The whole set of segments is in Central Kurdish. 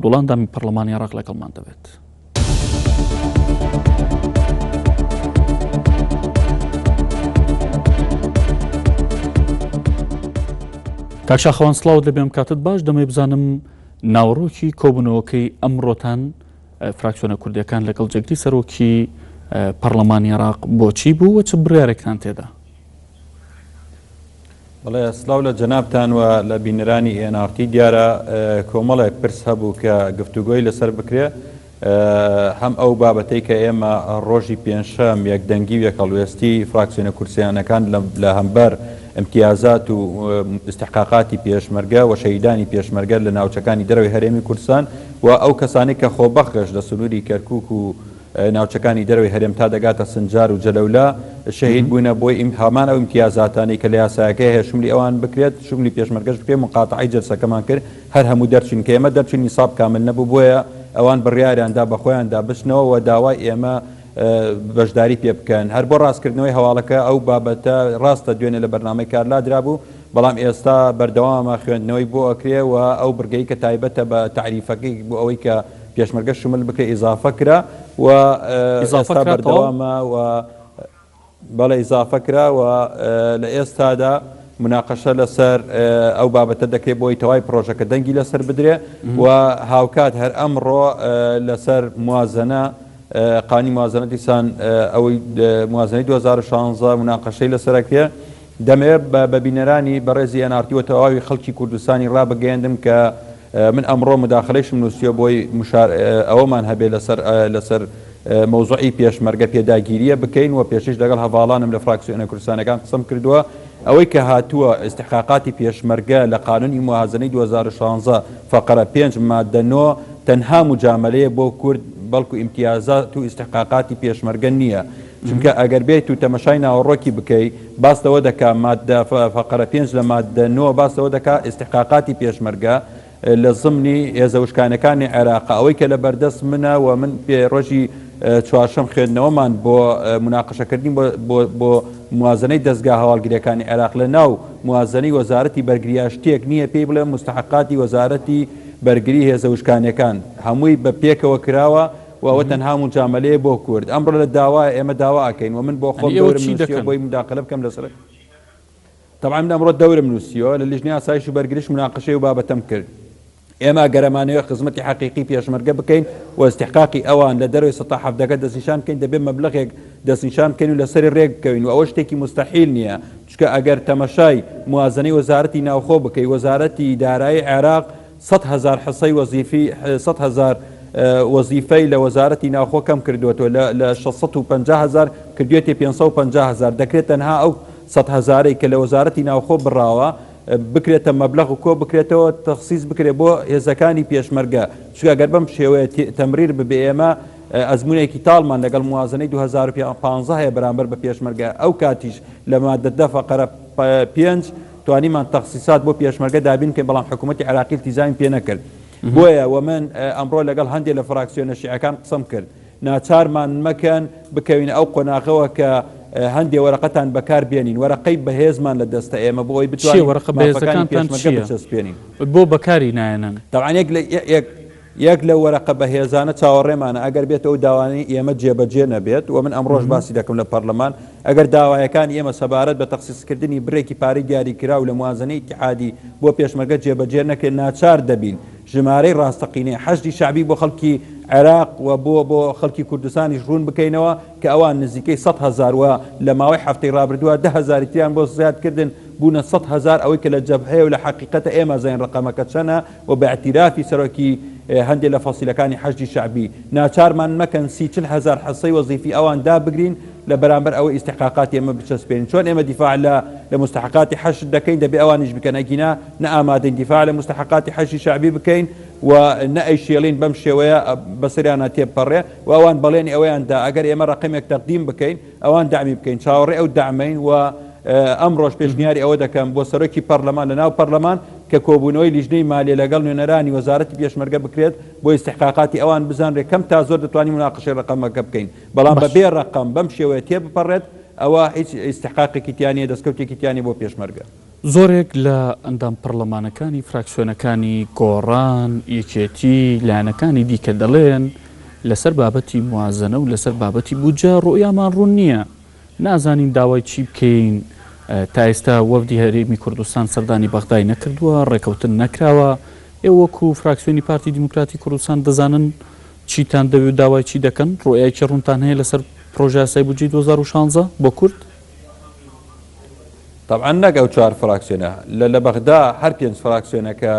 عەبدوڵا ئەندامی پەرلەمانی عێراق لەگەڵمان دەبێت. کاک شاخەوان سڵاوت لەبێم کاتت باش دەمەوێت بزانم ناوەڕۆکی کۆبوونەوەکەی ئەمڕۆتان فراکسیۆنە کوردیەکان لەگەڵ جێگری سەرۆکی پەرلەمانی عێراق بۆچی بوو و چ بڕیارێکتان تێدا؟ بەڵێ سڵاو لە جەنابتان و لە بینەرانی ئێن ئاڕ تی. دیارە کۆمەڵێک پرس هەبوو کە گفتوگۆی لەسەر بکرێ، هەم ئەو بابەتەی کە ئێمە ڕۆژی پێنجشەم یەکدەنگی و یەکهەڵوێستی فراکسیۆنە کوردستانەکان لە هەمبەر ئیمتیازات و ئیستحقاقاتی پێشمەرگە و شەهیدانی پێشمەرگە لە ناوچەکانی دەرەوەی هەرێمی کوردستان و ئەو کەسانەی کە خۆبەخش لە سنووری کەرکووک و ناوچەکانی دەرەوەی هەرێم تا دەگاتە سنجار و جەلەولا شەهید بوونە بۆی هەمان ئەو ئیمتیازاتانەی کە لە یاسایەکەی هەیە شملی ئەوان بکرێت شملی پێشمەرگەش بکرێت موقاتەعەی جەلسەکەمان کرد هەر هەموو دەرچوین کە ئێمە دەرچوین نیساب کامل نەبوو بۆیە ئەوان بڕیاریان دا بەخۆیاندا بچنەوە و داوای ئێمە بەشداری پێ بکەن هەر بۆ ڕاستکردنەوەی هەواڵەکە ئەو بابەتە ڕاستە دوێنێ لە بەرنامەی کار لادرابوو بەڵام ئێستا بەردەوامە خوێندنەوەی بۆ ئەکرێ و ئەو بڕگەی کە تایبەتە بە تەعریفەکەی بۆ ئەوەی کە پێشمەرگە شمل بکرێ ئیزافە کرا و ئیزافە ئێستا کرا تەواو؟ بەردەوامە و بەڵێ ئیزافە کرا و لە ئێستادا مناقەشە لەسەر ئەو بابەتە دەکرێت بۆی تەوای پرۆژەکە دەنگی لەسەر بدرێ و هاوکات هەر ئەمڕۆ لەسەر موازنە قانی موازنە دیسان ئەوەی موازنەی 2016 مناقەشەی لەسەرەکرێ دەمەوێت بە بینەرانی بەڕێزی ئێن ئاڕ تی و تەواوی خەڵکی کوردستانی ڕابگەیەندم کە من ئەمڕۆ موداخەلەیشم نووسیوە بۆی مشار ئەوەمان هەبێ لەسەر لەسەر مەوزوعی پێشمەرگە پێداگیرییە بکەین و پێشتریش لەگەڵ هەڤاڵانم لە فراکسیۆنە کوردستانیەکان قسەم کردووە ئەوەی کە هاتووە ئیستحقاقاتی پێشمەرگە لە قانونی موازنەی 2016 فەقرە 5 مادە 9 تەنها موجامەلەیە بۆ کورد بەڵکو ئیمتیازات و ئیستحقاقاتی پێشمەرگە نییە چونکە ئەگەر بێیت و تەمەشای ناوەڕۆکی بکەی باس لەوە دەکا ماددە فەقەرە پێنج لە ماددە نۆ باس لەوە دەکا ئیستحقاقاتی پێشمەرگە لە زمنی هێزە وشکانەکانی عێراقە ئەوەی کە لە بەردەست منە و من پێ ڕۆژی چوارشەم خوێندنەوەمان بۆ مناقشەکردنی بۆ بۆ موازنەی دەزگا هەواڵگریەکانی عێراق لە ناو موازنەی وەزارەتی بەرگریا شتێک نییە پێی بڵێ مستحقاتی وەزارەتی بەرگری هێزە وشکانیەکان هەمووی بە پێکەوە کراوە و ئەوە تەنها موجامەلەیە بۆ کورد. ئەمڕۆ لە داوایە ئێمە داوا ئەکەین و من بۆ خۆم یانی ئێوە دەورم چی نووسیوە دەکەن؟ بۆی موداخەلە بکەم لەسەر تەبعەن من ئەمڕۆ دەورم نووسیوە لە لیژنەی ئاسایش و بەرگریش موناقەشەی ئەو بابەتەم کرد. ئێمە ئەگەر ئەمانەوێ خزمەتی حەقیقی پێشمەرگە بکەین و ئیستحقاقی ئەوان لە دەرەوەی سەتا حەڤدەکە دەستنیشان بکەین دەبێ مەبلەغێک دەستنیشان بکەین و لەسەری رێک بکەوین و ئەوە شتێکی موستەحیل نییە چونکە ئەگەر تەمەشای موازنەی وەزارەتی ناوخۆ بکەی وەزارەتی دارایی عێراق 100,000 حسەی وەزیفی 100,000 وەزیفەی لە وەزارەتی ناوخۆ کەم کردووەتەوە لە لە 650 هەزار کردوێتی 550 هەزار دەکرێت تەنها ئەو 100 هەزارەی کە لە وەزارەتی ناوخۆ بڕاوە بکرێتە مەبلەغ و کۆ بکرێتەوە تەخسیس بکرێت بۆ هێزەکانی پێشمەرگە چونکە گەر بەم شێوەیە تەمریر ببێ ئێمە ئەزمونێکی تاڵمان لەگەڵ موازنەی 2015 هەیە بەرامبەر بە پێشمەرگە ئەو کاتیش لە مادە دە فەقەرە پێنج توانیمان تەخسیسات بۆ پێشمەرگە دابین بکەین بەڵام حکوومەتی عێراقی التیزامی پێ نەکرد بۆیە و من ئەمڕۆ لەگەڵ هەندێک لە فراکسیۆنە شیعەکان قسەم کرد ناچارمان مەکەن بکەوینە ئەو قۆناغەوە کە هەندێ وەرەقەتان بەکار بێنین وەرەقەی بەهێزمان لە دەستە ئێمە بۆ ئەوەی چییە بتوانین وەرەقە مافەکانی بەهێزەکانتان پێشمەرگە چییە؟ بچەسپێنین. بۆ بەکاری نایەنن؟ تەبعەن یەک لە یەک یەک لەو وەرەقە بەهێزانە چاوەڕێمانە ئەگەر بێت ئەو داوانەی ئێمە جێبەجێ نەبێت و من ئەمڕۆش باسی دەکەم لە پەرلەمان ئەگەر داوایەکانی ئێمە سەبارەت بە تەخسیسکردنی برێکی پارەی دیاریکراو لە موازنەی ئیتیحادی بۆ پێشمەرگە جێبەجێ نەکرێت ناچار دەبین ژمارەی ڕاستەقینەی حەشدی شەعبی بۆ خەڵکی عێراق و بۆ بۆ خەڵکی کوردستانیش ڕوون بکەینەوە کە ئەوان نزیکەی 100,000 و لە ماوەی هەفتەی ڕابردووە 10,000 تریان بۆ زیاد کردن بوونە 100,000 ئەوەی کە لە جەبهەیە و لە حەقیقەتە ئێمە زانین ڕەقەمەکە چەنە و بە ئیعتیرافی سەرۆکی هەندێ لە فەسیلەکانی حەشدی شەعبی ناچارمان مەکەن سی چل هەزار حەسەی وەزیفی ئەوان دابگرین لە بەرامبەر ئەوەی ئیستحقاقاتی ئێمە بچەسپێنین چۆن ئێمە دیفاع لە لە موستەحەقاتی حەشد دەکەین دەبێ ئەوانیش بکەن ئەگینا نە ئامادەین دیفاع لە موستەحەقاتی حەشدی شەعبی بکەین و نە ئەیشێڵین بەم شێوەیە بەسەریانا تێبپەڕێ و ئەوان بەڵێنی ئەوەیان دا ئەگەر ئێمە ڕەقەمێک تەقدیم بکەین ئەوان دەعمی بکەین چاوەڕێ ئەو دەعمەین و ئەمڕۆش پێشنیاری ئەوە دەکەم بۆ سەرۆکی پەرلەمان لە ناو پەرلەمان کە کۆبوونەوەی لیژنەی مالیە لەگەڵ نوێنەرانی وەزارەتی پێشمەرگە بکرێت بۆ ئیستحقاقاتی ئەوان بزانرێت کەم تا زۆر دەتوانین موناقەشەی ڕەقەمەکە بکەین بەڵام بە باش. بێ ڕەقەم بەم شێوەیە تێبپەڕێت ئەوە هیچ ئیستحقاقێکی تیا نییە دەستکەوتێکی تیا نییە بۆ پێشمەرگە. زۆرێک لە ئەندام پەڕلەمانەکانی فراکسیۆنەکانی گۆڕان، یەکێتی، لایەنەکانی دیکە دەڵێن لەسەر بابەتی موازنە و لەسەر بابەتی بودجە ڕوئیامان ڕوون نییە، نازانین داوای چی بکەین، تا ئێستا وەفدی هەرێمی کوردستان سەردانی بەغدای نەکردووە، ڕێکەوتن نەکراوە، ئێوە وەکو فراکسیۆنی پارتی دیموکراتی کوردستان دەزانن چیتان دەوێ و داوای چی دەکەن؟ ڕوئیایەکی ڕوونتان هەیە لەسەر پڕۆژەیاسای بودجەی 2016 بۆ کورد؟ تەبعەن نەک ئەو چوار فراکسیۆنە، لە لە بەغدا هەر پێنج فراکسیۆنەکە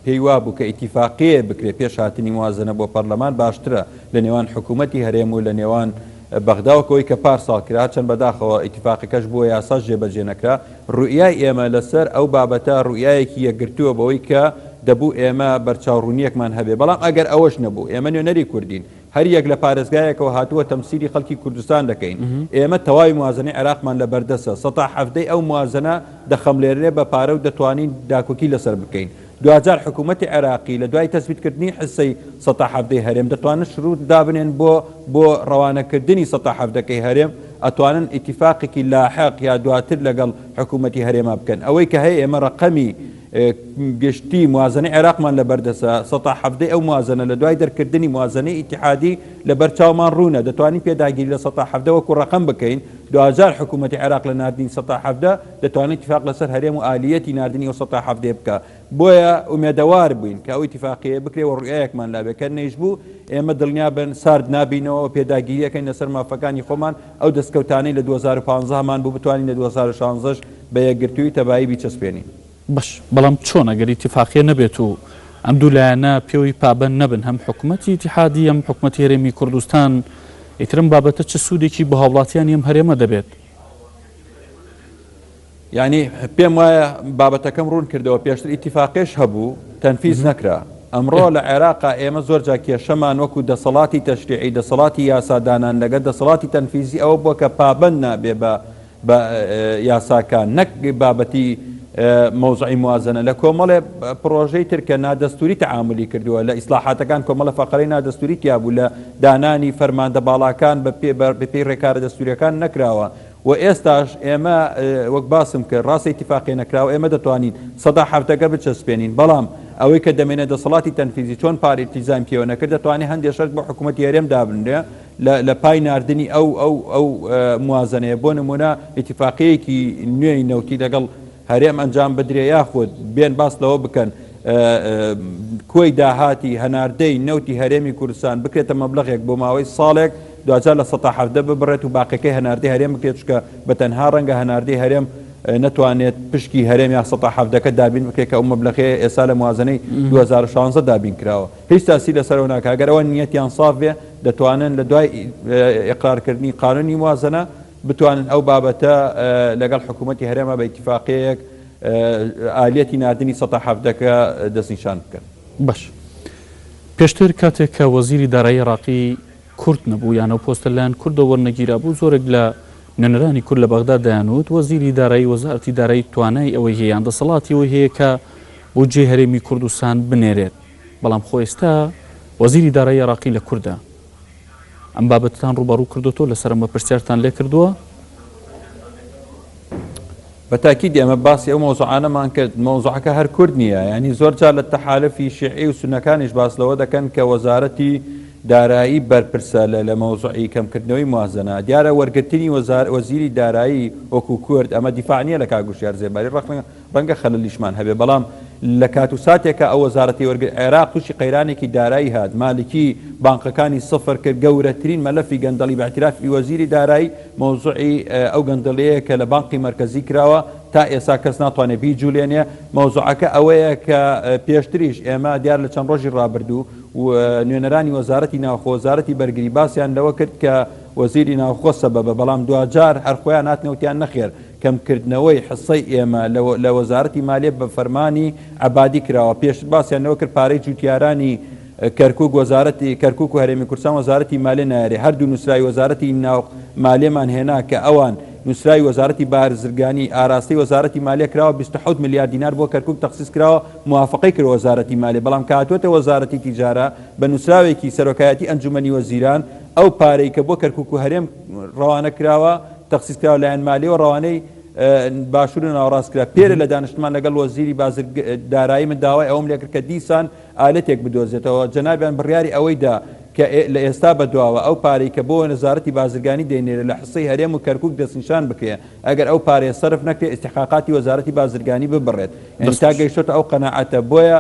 پێی وابوو کە ئیتیفاقیەیە بکرێ پێش هاتنی موازنە بۆ پەرلەمان باشترە لە نێوان حکوومەتی هەرێم و لە نێوان بەغدا وەک ئەوەی کە پار ساڵ کرا چەند بەداخەوە ئیتیفاقەکەش بووە یاساش جێبەجێ نەکرا ڕوئیای ئێمە لەسەر ئەو بابەتە ڕوئیایەکی یەکگرتووە بەوەی کە دەبوو ئێمە بەرچاوڕوونییەکمان هەبێ بەڵام ئەگەر ئەوەش نەبوو ئێمە نوێنەری کوردین هەر یەک لە پارێزگایەکەوە هاتووە تەمسیلی خەڵکی کوردستان دەکەین. ئێمە تەواوی موازنەی عێراقمان لە بەردەستە، سەتا حەڤدەی ئەو موازنە دەخەملێنرێ بە پارە و دەتوانین داکۆکی لەسەر بکەین. دواجار حکوومەتی عێراقی لە دوای تەسبیتکردنی حسەی سەتا حەڤدەی هەرێم دەتوانن شرووت دابنێن بۆ بۆ ڕەوانەکردنی سەتا حەڤدەکەی هەرێم، ئەتوانن ئیتیفاقێکی لاحق یا دواتر لەگەڵ حکوومەتی هەرێما بکەن. ئەوەی کە هەیە ئێمە ڕەقەمی گشتی موازنەی عێراقمان لەبەردەستە، سەتا حەڤدەی ئەو موازنە لە دوای دەرکردنی موازنەی ئیتیحادی لەبەر چاومان ڕوونە، دەتوانین پێداگیری لە سەتا 17 وەکو ڕەقەم بکەین، دواجار حکوومەتی عێراق لە ناردنی سەتا 17 دەتوانێت ئیتیفاق لەسەر هەرێم و ئالییەتی ناردنی ئەو سەتا حەڤدەیە بکا. بۆیە ئومێدەوار بووین کە ئەو ئیتیفاقیەیە بکرێ و ڕوئیایەکمان لابێ، کە نەیشبوو ئێمە دڵنیا بن سارد نابینەوە و پێداگیری ئەکەین لەسەر مافەکانی خۆمان، ئەو دەستکەوتانەی لە 2015 هەمان بوو بتوانین لە 2016 ش بە یەکگرتوویی تەبایی بیچەسپێنین. باش بەڵام چۆن ئەگەر ئیتیفاقیە نەبێت و ئەم دوو لایەنە پێوەی پابەند نەبن هەم حکومەتی ئیتیحادی هەم حکومەتی هەرێمی کوردستان ئیتر ئەم بابەتە چ سوودێکی بۆ هاوڵاتیانی ئەم هەرێمە دەبێت؟ یانی پێم وایە بابەتەکەم ڕوون کردەوە پێشتر ئیتیفاقێش هەبوو تەنفیز نەکرا ئەمڕۆ لە عێراقا ئێمە زۆر جا کێشەمان وەکو دەسەڵاتی تەشریعی دەسەڵاتی یاسادانان لەگەر دەسەڵاتی تەنفیزی ئەوە بووە کە پابەند نابێ بە بە یاساکان نەک بابەتی مەوزعی موازنە لە کۆمەڵێ پڕۆژەی تر کە نادەستوری تەعاملی کردووە لە ئیسلاحاتەکان کۆمەڵە فەقەرەی نادەستوری تیا بوو لە دانانی فەرماندە باڵاکان بە پێ بە پێی ڕێکارە دەستوریەکان نەکراوە و ئێستاش ئێمە وەک باسم کرد ڕاستە ئیتیفاقی نەکراوە ئێمە دەتوانین سەدا حەفتەکە بچەسپێنین بەڵام ئەوەی کە دەمێنێ دەسەڵاتی تەنفیزی چۆن پار ئیلتیزام پێوە نەکرد دەتوانێت هەندێ شەرت بۆ حکوومەتی هەرێم دابنرێ لە لە پای ناردنی ئەو ئەو ئەو موازنەیە بۆ نموونە ئیتیفاقیەیەکی نوێی نەوتی لەگەڵ هەرێم ئەنجام بدرێ یاخود بێن باس لەوە بکەن کۆی داهاتی هەناردەی نەوتی هەرێمی کوردستان بکرێتە مەبلەغێک بۆ ماوەی ساڵێک دواجار لە سەتا حەڤدە ببڕێت و باقیەکەی هەناردەی هەرێم بکرێت چونکە بە تەنها ڕەنگە هەناردەی هەرێم نەتوانێت پشکی هەرێم یا سەتا حەڤدەکە دابین بکرێت کە ئەو مەبلەغەیە ئێستا لە موازنەی 2016 دابین کراوە. هیچ تاسیر لەسەرەوە ناکا گەر ئەوان نیەتیان ساف بێ دەتوانن لە دوای ئیقرار کردنی قانونی موازنە بتوانن ئەو بابەتە لەگەڵ حکوومەتی هەرێما بە ئیتیفاقیەیەک ئالیەتی ناردنی سەتا حەڤدەکە دەستنیشان بکەن. باش پێشتر کاتێک کە وەزیری دارایی عێڕاقی کورد نەبوو یان ئەو پۆستە لەلایەن کوردەوە وەرنەگیرابوو زۆرێک لە نوێنەرانی کورد لە بەغدا دەیانوت وەزیری دارایی وەزارەتی دارایی توانای ئەوەی هەیە یان دەسەڵاتی ئەوەی هەیە کە بودجەی هەرێمی کوردستان بنێرێت بەڵام خۆ ئێستا وەزیری دارایی عێراقی لە کوردە. ئەم بابەتەتان ڕووبەڕوو کردۆتەوە لەسەر ئەمە پرسیارتان لێ کردووە؟ بە تاکید ئێمە باسی ئەو مەوزوعانەمان کرد، مەوزوعەکە هەر کورد نییە، یانی زۆر جار لە تەحالفی شیعی و سوننەکانیش باس لەوە دەکەن کە وەزارەتی دارایی بەرپرسە لە لە مەوزوعی کەمکردنەوەی موازنە، دیارە وەرگرتنی وەزیری دارایی وەکو کورد ئەمە دیفاع نییە لە کاک وشیار زێباری ڕەخنە ڕەنگە خەلەلیشمان هەبێ بەڵام لە کات و ساتێکا ئەو وەزارەتەی وەرگرت عێراق تووشی قەیرانێکی دارایی هات مالکی بانقەکانی سفر کرد گەورەترین مەلەفی گەندەڵی بە ئیعترافی وەزیری دارایی مەوزوعی ئەو گەندەڵیەیە کە لە بانقی مەرکەزی کراوە تا ئێسا کەس ناتوانێ بیجولێنێ مەوزوعەکە ئەوەیە کە پێشتریش ئێمە دیار لە چەند ڕۆژی ڕابردوو و نوێنەرانی وەزارەتی ناوخۆ وەزارەتی بەرگری باسیان لەوە کرد کە وەزیری ناوخۆ سەبەبە بەڵام دواجار هەر خۆیان هاتنە وتیان نەخێر کەمکردنەوەی حسەی ئێمە لە وەزارەتی مالیە بە فەرمانی عەبادی کراوە، پێشتر باسیان لەوە کرد پارەی جوتیارانی کەرکوک وەزارەتی کەرکوک و هەرێمی کوردستان وەزارەتی مالیە نایەرێ، هەردوو نوسراوی وەزارەتی ناو مالیەمان هێنا کە ئەوان نوسراوی وەزارەتی بارزرگانی ئاراستەی وەزارەتی مالیە کراوە 27 ملیار دینار بۆ کەرکوک تەخسیس کراوە موافقەی کرد وەزارەتی مالیە بەڵام کە هاتووەتە وەزارەتی تیجارە بە نوسراوێکی سەرۆکایەتی ئەنجومەنی وەزیران ئەو پارەی کە بۆ کەرکوک و هەرێم ڕەوانە کراوە تەخسیس کراوە لایەن مالیەوە ڕەوانەی. باشوور و ناوەڕاست کرا. پێرێ لە دانیشتنمان لەگەڵ وەزیری بازرگ دارایی من داوای ئەوەم لێکرد کە دیسان ئالەتێک بدۆزێتەوە، جەنابیان بڕیاری ئەوەی دا کە لە ئێستا بەدواوە ئەو پارەی کە بۆ وەزارەتی بازرگانی دەینێرێ لە حسەی هەرێم و کەرکوک دەستنیشان بکرێ، ئەگەر ئەو پارەیە سەرف نەکرێ ئیستحقاقاتی وەزارەتی بازرگانی ببڕێت. یانی تا گەیشتۆتە ئەو قەناعەتە. بۆیە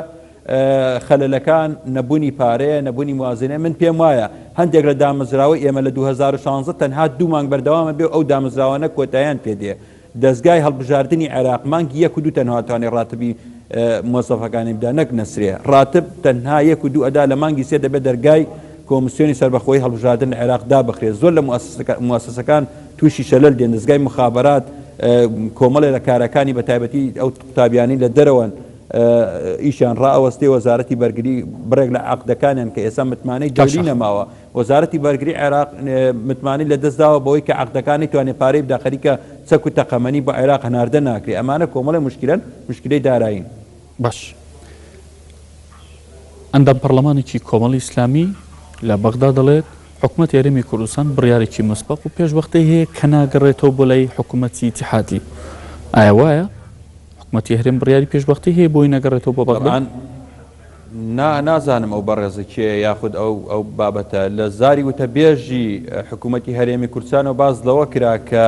خەلەلەکان نەبونی پارەیە، نەبونی موازنەیە، من پێم وایە هەندێک لە دامەزراوەی ئێمە لە 2016 تەنها دوو مانگ بەردەوامە بێ و ئەو دامەزراوانە کۆتاییان پێ دێ. دەزگای هەڵبژاردنی عێراق مانگی یەک و دوو تەنها توانێ ڕاتبی مۆزەفەکانی بدا نەک نەسرێ ڕاتب تەنها یەک و دوو ئەدا لە مانگی سێ دەبێت دەرگای کۆمسیۆنی سەربەخۆی هەڵبژاردن لە عێراق دابخرێت زۆر لە موسسەکان تووشی شەلەل دێن دەزگای مخابرات کۆمەڵێ لە کارەکانی بە تایبەتی ئەو قوتابیانی لە دەرەوەن ئیشیان ڕائەوەستێ وەزارەتی بەرگری بڕێک لە عەقدەکانیان کە ئێستا متمانەی دەولی نەماوە وەزارەتی بەرگری عێراق متمانەی لەدەستداوە بەوەی کە عەقدەکان نەیتوانێت پارەی بدا خەریکە چەک و تەقەمەنی بۆ عێراق هەناردە ناکرێ ئەمانە کۆمەڵێ موشکیلەن موشکیلەی دارایین. باش ئەندام پەڕلەمانێکی کۆمەڵی ئیسلامی لە بەغدا دەڵێت، حکومەتی هەرێمی کوردستان بڕیارێکی موسبەق و پێشوەختەی هەیە کە ناگەڕێتەوە بۆ لای حکومەتی ئیتیحادی. ئایا وایە؟ حکومەتی هەرێم بڕیاری پێشوەختەی هەیە بۆی نەگەڕێتەوە بۆ بەغدا؟ نا نازانم ئەو بەڕێزە کێیە یاخود ئەو ئەو بابەتە لە زاری وتەبێژی حکوومەتی هەرێمی کوردستانەوە باس لەوە کرا کە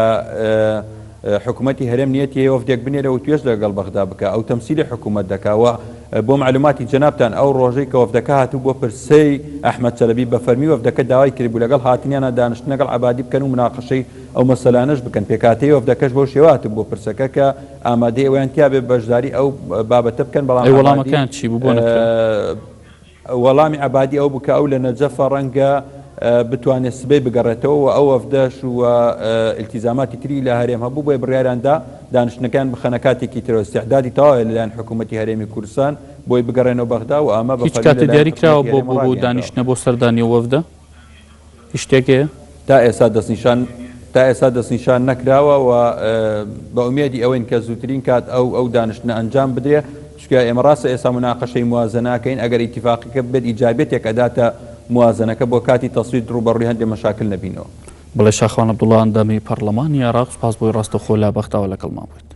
حکوومەتی هەرێم نیەتی هەیە وەفدێک بنێرێ وتوێژ لەگەڵ بەغدا بکا ئەو تەمسیلی حکوومەت دەکا و بۆ معلوماتی جەنابتان ئەو ڕۆژەی کە وەفدەکە هاتبوو بۆ پرسەی ئەحمەد چەلەبی بە فەرمی وەفدەکە داوای کردبوو لەگەڵ هاتنیانا دانیشتن لەگەڵ عەبادی بکەن و مناقەشەی ئەو مەسەلانەش بکەن پێکهاتەی وەفدەکەش بەو شێوە هاتبوو بۆ پرسەکە کە ئامادەی ئەوەیان تیابێ بەشداری ئەو بابەتە بکەن بەڵام ئەی وەڵامەکەیان چی بوو بۆ نەکرا؟ وەڵامی عەبادی ئەو بوو کە ئەو لە نەجەفە ڕەنگە بتوانێت سبەی بگەڕێتەوە و ئەو وەفدەش و ئیلتیزاماتی تری لە هەرێم هەبوو بۆیە بڕیاریان دا دانیشتنەکەیان بخەنە کاتێکی ترەوە ئیستعدادی تەواوە لەلایەن حکوومەتی هەرێمی کوردستان بۆی بگەڕێنەوە بەغدا و ئەمە بە هیچ فەرمی کاتێ لەلایەن دیاری کراوە حکوومەتی بۆ هەرێمەوە بۆ بۆ ڕاگەیەنراوە. دانیشتنە بۆ سەردانی ئەو وەفدە؟ هیچ شتێک هەیە؟ تا ئێستا دەستنیشان تا ئێستا دەستنیشان نەکراوە و بە ئومێدی ئەوەین کە زووترین کات ئەو ئەو دانیشتنە ئەنجام بدرێ چونکە ئێمە ڕاستە ئێستا موناقەشەی موازنە ئەکەین ئەگەر ئیتیفاقەکە ببێت ئیجابیەتێک ئەداتە موازنەکە بۆ کاتی تەسویت ڕووبەڕووی هەندێ مەشاکل نەبینەوە. بەڵێ شاخەوان عەبدوڵا ئەندامی پەڕڵەمانی عێراق سوپاس بۆی ڕاستەوخۆ لە بەغداوە لەگەڵمان بوویت.